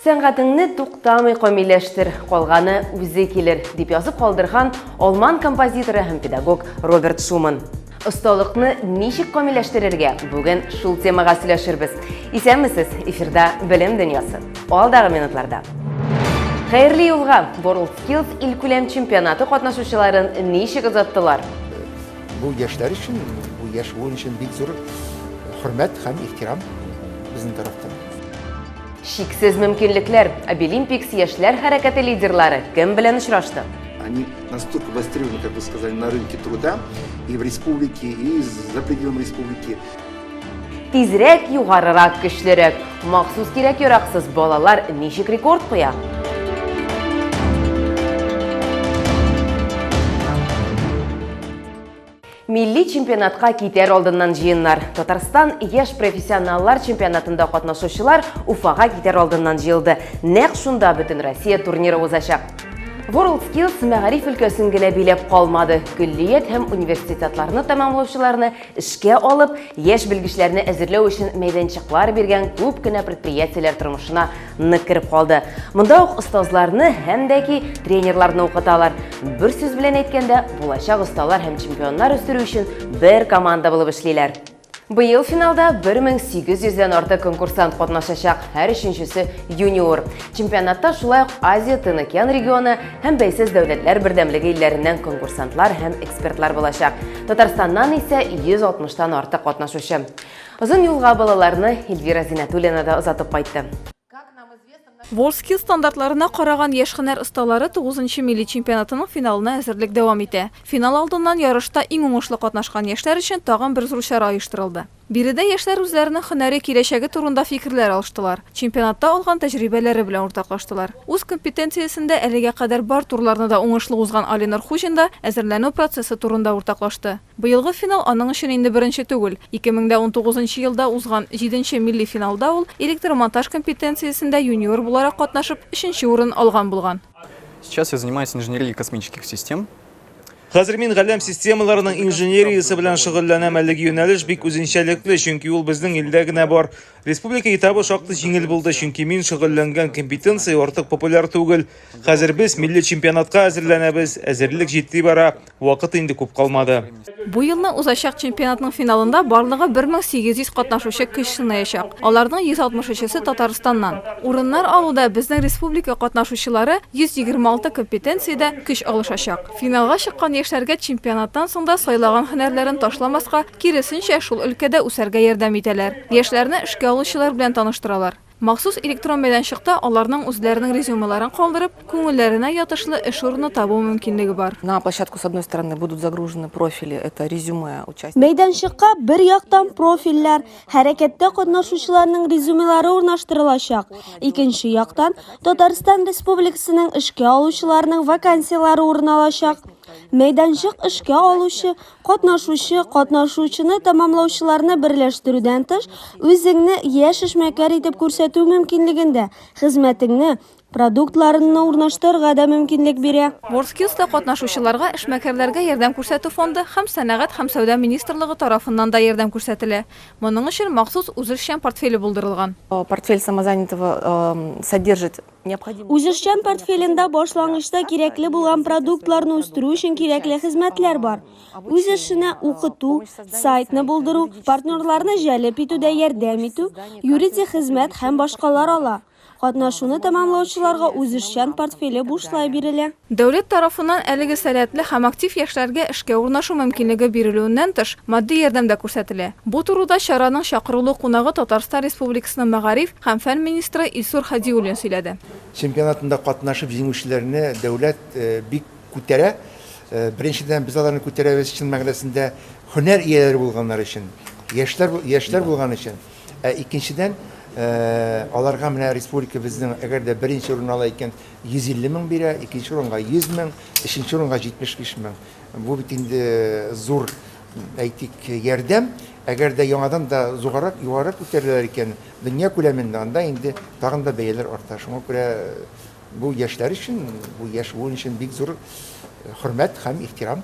Сәнгатеңне туктамый камилләштер, калганы үзе килер, дип язып калдырган алман композиторы һәм педагог Роберт Шуман. Осталыкны ничек камилләштерергә? Бүген шул темага сөйләшербез. Исәнмесез, эфирда Белем дөньясы. Алдагы минутларда. Хәерле юлга! WorldSkills илкүләм чемпионаты катнашучыларын ничек озаттылар? Бу яшьләр өчен, бу яшь буын өчен бик зур хөрмәт һәм ихтирам безнең тарафтан. Чиксез мөмкинлекләр. Абилимпикс яшьләр хәрәкәте лидерлары кем белән очрашты? Они настолько востребованы, как вы сказали, на рынке труда и в республике, и за пределами республики. Тизрәк, югарырак, көчлерәк. Махсус кирәк-яраксыз балалар ничек рекорд куя? Милли чемпионатка китәр алдыннан җыеннар. Татарстан яшь профессионаллар чемпионатында катнашучылар Уфага китәр алдыннан җыелды. Нәкъ шунда бөтен Россия турниры узачак. WorldSkills мәгариф өлкәсен генә биләп калмады. Көллият һәм университетларны тәмамлаучыларны эшкә алып, яшь белгечләрне әзерләү өчен мәйданчыклар биргән күп кенә предприятиеләр тормышына нык кереп калды. Монда ук остазларны һәм дә ки тренерларны укыталар. Бер сүз белән әйткәндә, булачак осталар һәм чемпионнар үстерү өчен бер команда булып эшлиләр. Быел финалда 1800 дән артык конкурсант катнашачак, һәр өченчесе юниор. Чемпионатта шулай ук Азия, Тын океан регионы һәм Бәйсез дәүләтләр бердәмлеге илләреннән конкурсантлар һәм экспертлар булачак. Татарстаннан исә 160 тан артык катнашучы. Озын юлга балаларны Эльвира Зиннәтуллина да озатып кайтты. WorldSkills стандартларына караган яшь һөнәр осталары тугызынчы милли чемпионатының финалына әзерлек дәвам итә. Финал алдыннан ярышта иң уңышлы катнашкан яшьләр өчен тагын бер зур чара оештырылды. Биредә яшьләр үзләренең һөнәри киләчәге турында фикерләр алыштылар, чемпионатта алган тәҗрибәләре белән уртаклаштылар. Үз компетенциясендә әлегә кадәр бар турларны да уңышлы узган Алинур Хуҗин да әзерләнү процессы турында уртаклашты. Быелгы финал аның өчен инде беренче түгел. 2019 нчы елда узган җиденче милли финалда ул электромонтаж компетенциясендә юниор буларак катнашып, өченче урын алган булган. Сейчас я занимаюсь инженерией космических систем. Хәзер мин галәм системаларының инженериясе белән шөгыльләнәм. Әлеге юнәлеш бик үзенчәлекле, чөнки ул безнең илдә генә бар. Республика этабы шактый җиңел булды, чөнки мин шөгыльләнгән компетенция артык популяр түгел. Хәзер без милли чемпионатка әзерләнәбез, әзерлек җитди бара. Вакыт инде күп калмады. Бу елны узачак чемпионатның финалында барлыгы 1800 катнашучы көч сынаячак. Аларның 163 се Татарстаннан. Урыннар алуда безнең республика катнашучылары 126 компетенциядә көч алышачак. Финалга чыккан яшьләргә чемпионаттан соң да сайлаган һөнәрләрен ташламаска, киресенчә, шул өлкәдә үсәргә ярдәм итәләр. Яшьләрне эшкә алучылар белән таныштыралар. Махсус электрон мәйданчыкта аларның үзләренең резюмеларын калдырып, күңелләренә ятышлы эш урыны табу мөмкинлеге бар. На площадку, с одной стороны, будут загружены профили, это резюме участников. Мәйданчыкка бер яктан профильләр, хәрәкәттә катнашучыларның резюмелары урнаштырылачак, икенче яктан, Татарстан Республикасының эшкә алучыларының вакансияләре урын алачак. Мәйданчык эшкә алучы, Катнашучы, катнашучыны тәмамлаучыларны берләштерүдән тыш, үзеңне яшь эшмәкәр итеп күрсәтү мөмкинлеген дә, хезмәтеңне, продуктларыңны урнаштырырга да мөмкинлек бирә. WorldSkills та катнашучыларга Эшмәкәрләргә ярдәм күрсәтү фонды һәм Сәнәгать һәм сәүдә министрлыгы тарафыннан да ярдәм күрсәтелә. Моның өчен махсус үзешчән портфеле булдырылган. Портфель самозанятого содержит Үзешчән портфелендә башлангычта кирәкле булган продуктларны үстерү өчен кирәкле хезмәтләр бар. Үз эшенә укыту, сайтны булдыру, партнерларны җәлеп итүдә ярдәм итү, юридик хезмәт һәм башкалар ала. Катнашуны тәмамлаучыларга үзешчән портфеле бушлай бирелә. Дәүләт тарафыннан әлеге сәләтле һәм актив яшьләргә эшкә урнашу мөмкинлеге бирелүеннән тыш, матди ярдәм дә күрсәтелә. Бу турыда чараның чакырулы кунагы Татарстан Республикасының мәгариф һәм фән министры Илсур Һадиуллин сөйләде. Чемпионатында катнашып җиңүчеләрне дәүләт бик күтәрә. Беренчедән, без аларны күтәрәбез чын мәгънәсендә һөнәр ияләре булганнары өчен, яшьләр, яшьләр булган өчен. Ә икенчедән, аларга менә республика безнең, әгәр дә беренче урын ала икән, 150 мең бирә, икенче урынга 100 мең, өченче урынга 75 мең. Бу бит инде зур, әйтик, ярдәм. Әгәр дә яңадан да зугарак, югарырак күтәреләләр икән, дөнья күләмендә, анда инде тагын да бәяләр арта. Шуңа күрә Бу яшьләр өчен, бу яшь буын өчен бик зур хөрмәт һәм ихтирам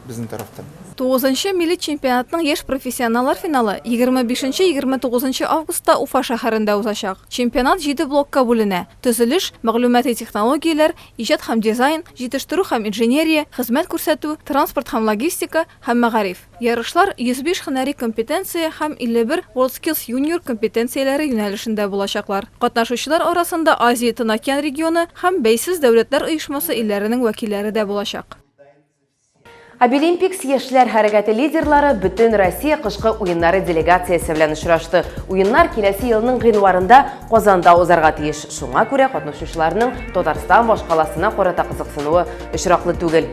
безнең тарафтан. Тугызынчы милли чемпионатның яшь профессионаллар финалы 25-29 августта Уфа шәһәрендә узачак. Чемпионат җиде блокка бүленә, төзелеш, мәгълүмати технологияләр, иҗат һәм дизайн, җитештерү һәм инженерия, хезмәт күрсәтү, транспорт һәм логистика һәм мәгариф. Ярышлар 105 һөнәри компетенция һәм 51 WorldSkills Junior компетенцияләре юнәлешендә булачаклар. Катнашучылар арасында Азия-Тын океан регионы һәм Бәйсез дәүләтләр оешмасы илләренең вәкилләре дә булачак. Абилимпикс яшьләр хәрәкәте лидерлары Бөтенроссия кышкы уеннары делегациясе белән очрашты. Уеннар киләсе елның гыйнварында Казанда узарга тиеш. Шуңа күрә катнашучыларның Татарстан башкаласына карата кызыксынуы очраклы түгел.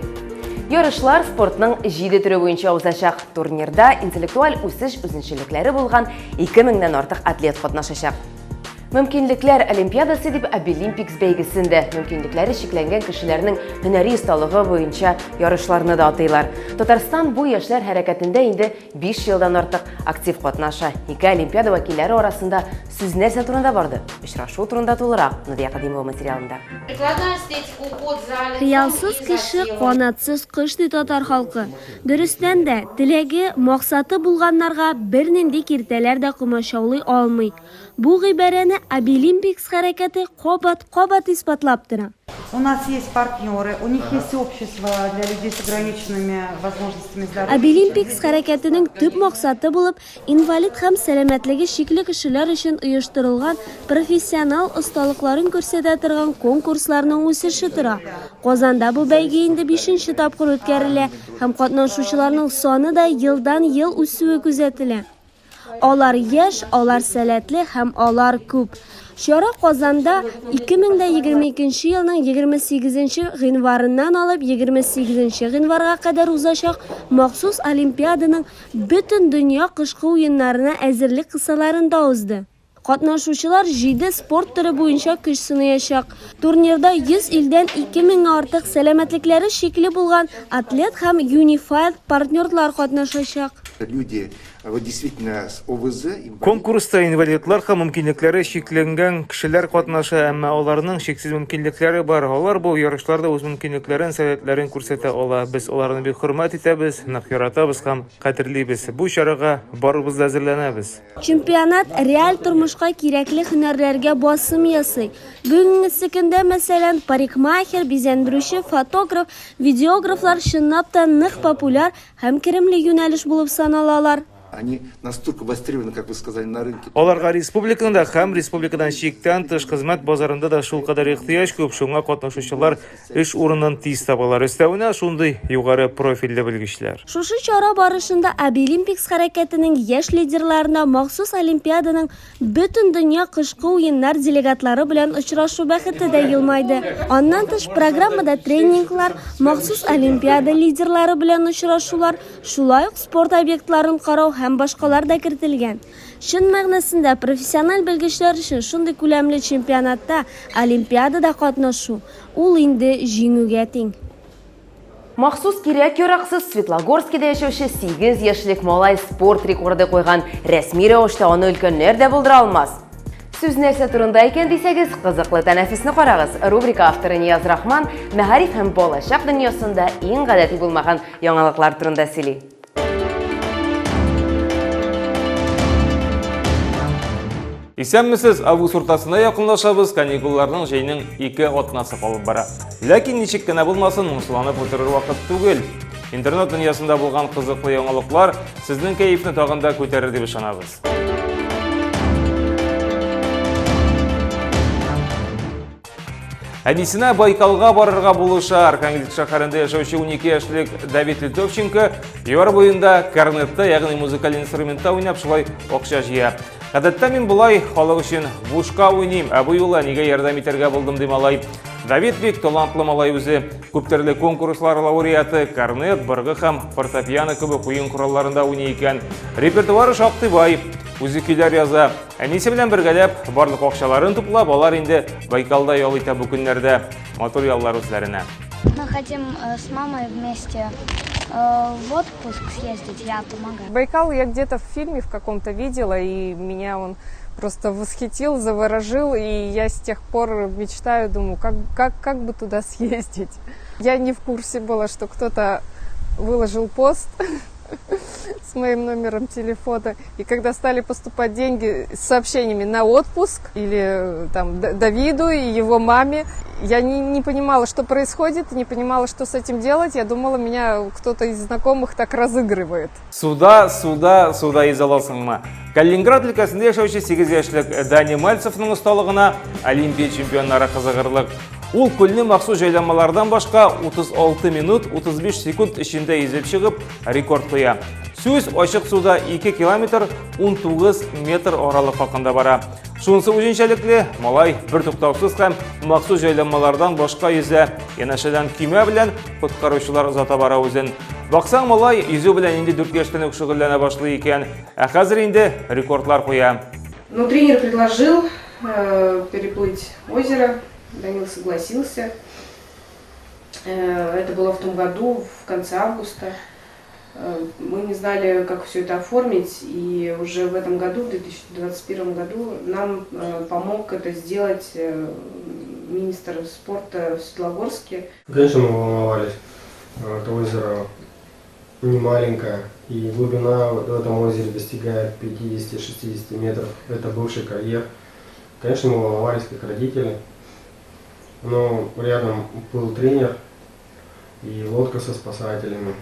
Ярышлар спортның җиде төре буенча узачак. Турнирда интеллектуаль үсеш үзенчәлекләре булган 2000 нән артык атлет катнашачак. Мөмкинлекләр олимпиадасы дип Абилимпикс бәйгесен дә, мөмкинлекләре чикләнгән кешеләрнең һөнәри осталыгы буенча ярышларны да атыйлар. Татарстан бу яшьләр хәрәкәтендә инде 5 елдан артык актив катнаша. Ике олимпиада вәкилләре арасында сүз нәрсә турында барды? Очрашу турында тулырак Нурия Кадимова материалында. Хыялсыз кеше, канатсыз кош, ди татар халкы. Дөрестән дә, теләге, максаты булганнарга бернинди киртәләр дә комачаулый алмый. Бу гыйбарәне Абилимпикс хәрәкәте кабат-кабат исбатлап тора. У нас есть партнеры, у них есть общество для людей с ограниченными возможностями здоровья. Абилимпикс хәрәкәтенең төп максаты булып Инвалид һәм сәламәтлеге чикле кешеләр өчен оештырылган профессионал осталыкларын күрсәтә торган конкурсларның үсеше тора. Казанда бу бәйге инде бишенче тапкыр үткәрелә һәм катнашучыларның саны да елдан-ел үсүе күзәтелә. Алар яшь, алар сәләтле һәм алар күп. Чара Казанда 2022 елның 28 гыйнварыннан алып 28 гыйнварга кадәр узачак махсус олимпиаданың Бөтендөнья кышкы уеннарына әзерлек кысаларында узды. Катнашучылар җиде спорт төре буенча көч сынаячак. Турнирда 100 илдән 2 меңгә артык сәламәтлекләре чикле булган атлет һәм Unified партнерлар катнашачак. Люди вот действительно с ОВЗ. Конкурста инвалидлар һәм мөмкинлекләре чикләнгән кешеләр катнаша, әмма аларның чиксез мөмкинлекләре бар. Алар бу ярышларда үз мөмкинлекләрен, сәләтләрен күрсәтә ала. Без аларны бик хөрмәт итәбез, нык яратабыз һәм кадерлибез. Бу чарага барыбыз да әзерләнәбез. Чемпионат реаль тормышка кирәкле һөнәрләргә басым ясый. Бүгенгесе көндә, мәсәлән, парикмахер, бизәндерүче, фотограф, видеографлар чынлап та нык популяр Һәм керемле юнәлеш булып саналалар. Они настолько востребованы, как вы сказали, на рынке. Аларга республиканың да һәм республикадан чиктән тыш хезмәт базарында да шулкадәр ихтыяҗ күп, шуңа катнашучылар эш урынын тиз табалар. Өстәвенә, шундый югары профильле белгечләр. Шушы чара барышында Абилимпикс хәрәкәтенең яшь лидерларына махсус олимпиаданың Бөтендөнья кышкы уеннар делегатлары белән очрашу бәхете дә елмайды. Аннан тыш, программада тренинглар, махсус олимпиада лидерлары белән очрашулар, шулай ук спорт объектларын карау һәм башкалар да кертелгән. Чын мәгънәсендә профессиональ белгечләр өчен шундый күләмле чемпионатта, олимпиадада катнашу, ул инде җиңүгә тиң. Махсус кирәк-яраксыз Светлогорскида яшәүче 8 яшьлек малай спорт рекорды куйган. Рәсми рәвештә аны өлкәннәр дә булдыра алмас. Сүз нәрсә турында икән дисәгез, кызыклы тәнәфесне карагыз. Рубрика авторы Нияз Рахман мәгариф һәм балачак дөньясында иң гадәти булмаган яңалыклар турында сөйли. Исәнмесез, август уртасына якынлашабыз, каникулларның җәйнең ике атнасы калып бара. Ләкин ничек кенә булмасын, моңсуланып утырыр вакыт түгел. Интернет дөньясында булган кызыклы яңалыклар сезнең кәефне тагын да күтәрер дип ышанабыз. Әнисенә Байкалга барырга булыша. Архангельск шәһәрендә яшәүче 12 яшьлек Давид Литовченко яр буенда корнетта, ягъни музыкаль инструментта уйнап, шулай акча җыя. Гадәттә мин болай халык өчен бушка уйныйм, ә бу юлы әнигә ярдәм итәргә булдым, ди малай. Давид бик талантлы малай үзе. Күптөрле конкурслар лауреаты, корнет, быргы һәм фортепиано кебек уен коралларында уйный икән. Репертуары шактый бай. Үзе көйләр яза. Әнисе белән бергәләп, барлык акчаларын туплап, алар инде Байкалда ял итә бу көннәрдә. Матур яллар үзләренә. Мы хотим э, с мамой вместе в отпуск съездить, я помогаю. Байкал я где-то в фильме в каком-то видела, и меня он просто восхитил, заворожил, и я с тех пор мечтаю, думаю, как бы туда съездить. Я не в курсе была, что кто-то выложил пост с моим номером телефона, и когда стали поступать деньги с сообщениями на отпуск или там Давиду и его маме, я не понимала, что происходит, не понимала, что с этим делать. Я думала, меня кто-то из знакомых так разыгрывает. Суда, суда, суда йөзә аласыңмы? Калининград өлкәсендә яшәүче 8 яшьлек Дани Мальцевның осталыгына Олимпия чемпионнары кызыгырлык. Ул күлне махсус җайланмалардан башка 36 минут 35 секунд эчендә йөзеп чыгып, рекорд куя. Сүз ачык суда 2 километр 19 метр аралык хакында бара. Шунысы үзенчәлекле, малай бертуктаусыз һәм махсус җайланмалардан башка йөзә. Янәшәдән көймә белән коткаручылар озата бара үзен. Баксаң, малай йөзү белән инде 4 яшьтән үк шөгыльләнә башлый икән. Ә хәзер инде рекордлар куя. Ну, тренер предложил переплыть озеро. Данил согласился. Это было в том году, в конце августа. Мы не знали, как все это оформить, и уже в этом году, в 2021 году, нам помог это сделать министр спорта в Светлогорске. Конечно, мы волновались. Это озеро не маленькое, и глубина в этом озере достигает 50-60 метров. Это бывший карьер. Конечно, мы волновались как родители, но рядом был тренер и лодка со спасателями.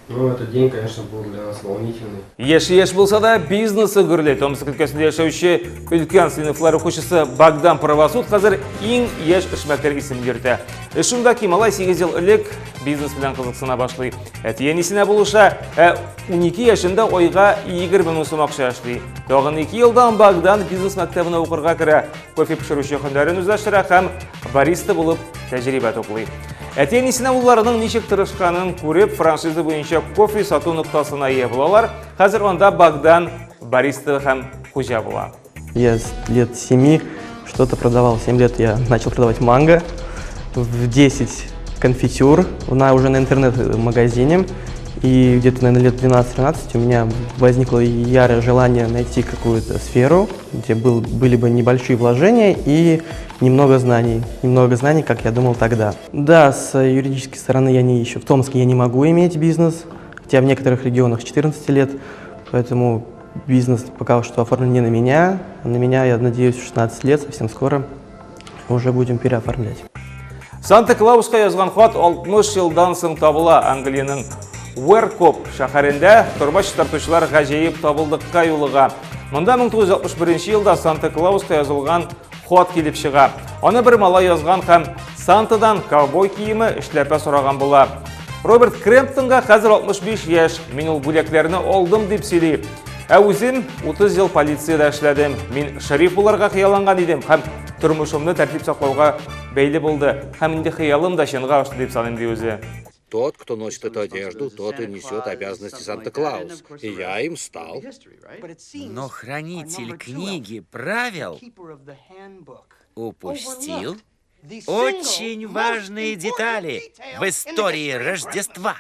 Ну, этот день, конечно, был для нас волнительный. Яше яшь булса да, бизнесы гөрли. Томск өлкәсендә яшәүче өлкән сыйныфлар укучысы Богдан Правосуд хәзер иң яшь эшмәкәр исемен йөртә. Эш шунда ки, малай 8 ел элек бизнес белән кызыксына башлый. Әти-әнисенә булыша, ә 12 яшендә айга 20 мең сум акча эшли. Тагын 2 елдан Богдан бизнес мәктәбенә укырга керә, кофе пешерүче һөнәрен үзләштерә һәм бариста булып тәҗрибә туплый. Әти-әнисенә улларының ничек тырышканын күреп, франшиза буенча кофе сату ноктасына ия булалар. Хәзер анда Богдан бариста һәм хуҗа була. Я с лет 7 что-то продавал. 7 лет я начал продавать манго, в 10 конфитюр уже на интернет-магазине. И где-то, наверное, лет 12-13 у меня возникло ярое желание найти какую-то сферу, где были бы небольшие вложения и немного знаний. Немного знаний, как я думал тогда. Да, с юридической стороны я не ищу. В Томске я не могу иметь бизнес, хотя в некоторых регионах с 14 лет, поэтому бизнес пока что оформлен не на меня. На меня, я надеюсь, в 16 лет, совсем скоро уже будем переоформлять. Санта-Клауска язган хат 60 елдан соң табыла. Англиянең Уэркоп шәһәрендә торба чистартучылар гаҗәеп табылдыкка юлыга. Монда 1961 елда Санта-Клауска язылган хат килеп чыга. Аны бер малай язган һәм Сантадан ковбой киеме, эшләпә сораган була. Роберт Крэмптонга хәзер 65 яшь. Мин ул бүләкләрне алдым дип сөйли. Ә үзем 30 ел полициядә эшләдем. Мин шериф булырга хыялланган идем һәм тормышымны тәртип саклауга бәйле булды. Һәм инде хыялым да чынга ашты дип саныйм, ди үзе. Тот, кто носит эту одежду, тот и несет обязанности Санта-Клаус. И я им стал. Но хранитель книги правил упустил очень важные детали в истории Рождества.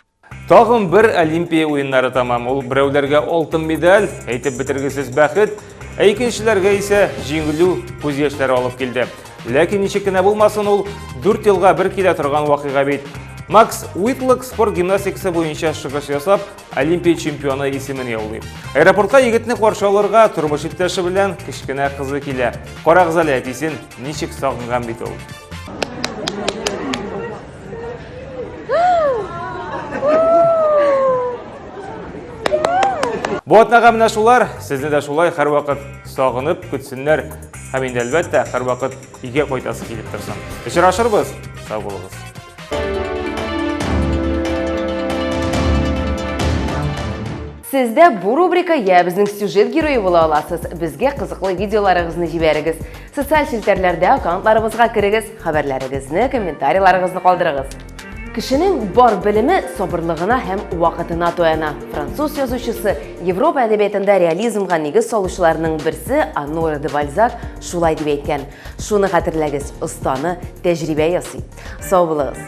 Тагын бер Олимпия уеннары тамам. Ул берәүләргә алтын медаль, әйтеп бетергесез бәхет, ә икенчеләргә исә җиңелү күз яшьләре алып килде. Ләкин ничек кенә булмасын, ул 4 елга бер килә торган вакыйга бит. Макс Уитлок спорт гимнастикасы буенча чыгыш ясап, Олимпия чемпионы исемен яулый. Аэропортка егетне каршы алырга тормыш иптәше белән кечкенә кызы килә. Карагыз әле, әтисен ничек сагынган бит ул. Бу атнага менә шулар. Сезне дә шулай һәрвакыт сагынып көтсеннәр. Һәм инде, әлбәттә, һәрвакыт өйгә кайтасы килеп торсын. Очрашырбыз. Сау булыгыз. Сез дә бу рубрика я безнең сюжет герое була аласыз. Безгә кызыклы видеоларыгызны җибәрегез. Социаль челтәрләрдә аккаунтларыбызга керегез, хәбәрләрегезне, комментарийларыгызны калдырыгыз. Кешенең бар белеме сабырлыгына һәм вакытына таяна. Француз язучысы, Европа әдәбиятында реализмга нигез салучыларның берсе Оноре де Бальзак шулай дип әйткән. Шуны хәтерләгез, останы тәҗрибә ясый. Сау булыгыз.